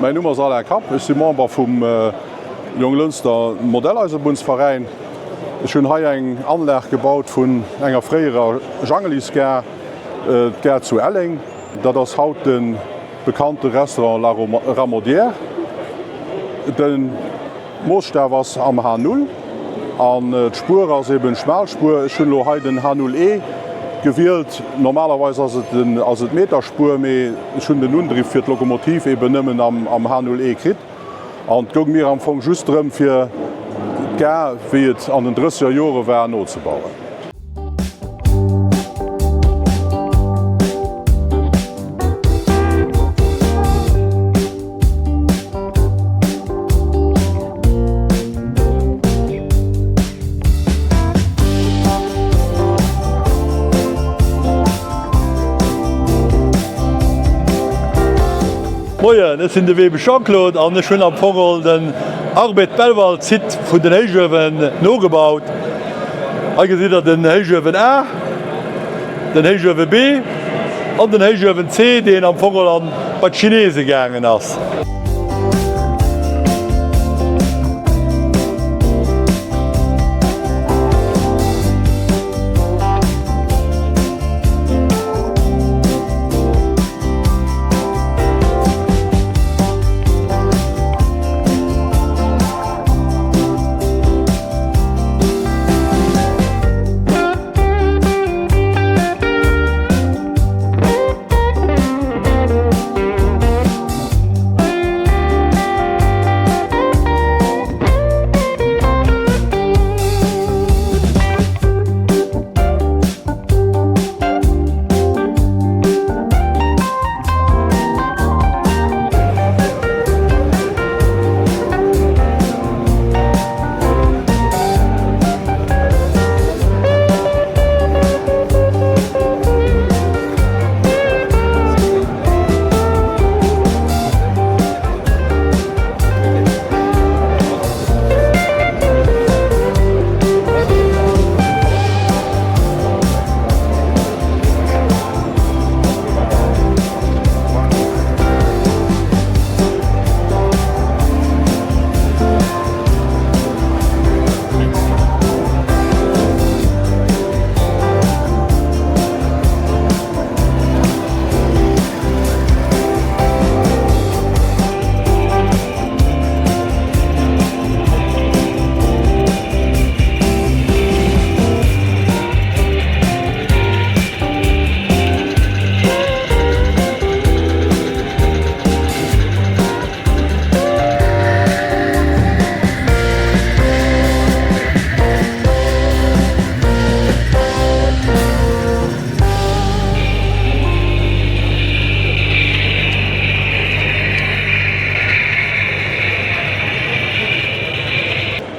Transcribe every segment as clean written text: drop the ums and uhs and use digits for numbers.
Mäin Numm ass Alain Kapp, ech si Member vum Jonglënster Modelleisebunnsveräin. Ech hunn hei eng Anlag gebaut vun enger fréierer Jangelisgare, d'Gare zu Elleng. Dat ass haut de bekannte Restaurant La Ramaudière. De Moosstaf ass am H0 an d'Spuer ass eben Schmalspuer. Ech hunn elo hei den H0E gewielt. Normalerweis ass et den ass et Meterspuer, mee ech hunn den Undriff fir d'Lokomotiv eben nëmmen am am H0E kritt. An et goung mir am Fong just drëm fir d'Gare wéi et an den drësseger Jore war nozebauen. Moien, ech sinn de Weber Jean-Claude an ech hunn am Fong den Arbed Belval Site vun den Héichuewen nogebaut. Hei gesitt der den Héichuewen A, den Héichuewe B an den Héichuewen C, deen am Fong an bei d'Chinese gaangen ass.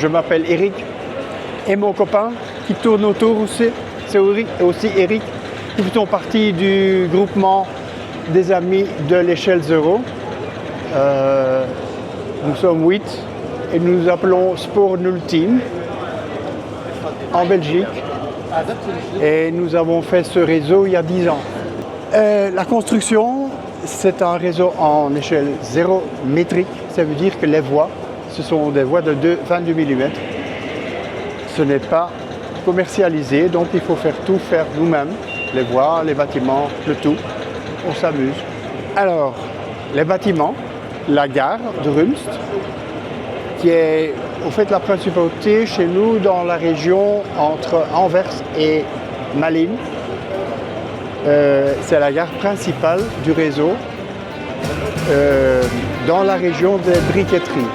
Je m'appelle Eric et mon copain qui tourne autour aussi, c'est aussi Eric. Nous faisons partie du groupement des amis de l'échelle zéro. Euh, nous sommes huit et nous nous appelons Sport Null Team en Belgique. Et nous avons fait ce réseau il y a 10 ans. Euh, la construction, c'est un réseau en échelle zéro métrique. Ça veut dire que les voies, ce sont des voies de 2, 22 mm. Ce n'est pas commercialisé, donc il faut faire tout faire nous-mêmes, les voies, les bâtiments, le tout. On s'amuse. Alors, les bâtiments, la gare de Rumst, qui est au fait la principauté chez nous dans la région entre Anvers et Malines. Euh, c'est la gare principale du réseau euh, dans la région des briqueteries.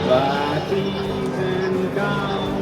Wat diesen Gang.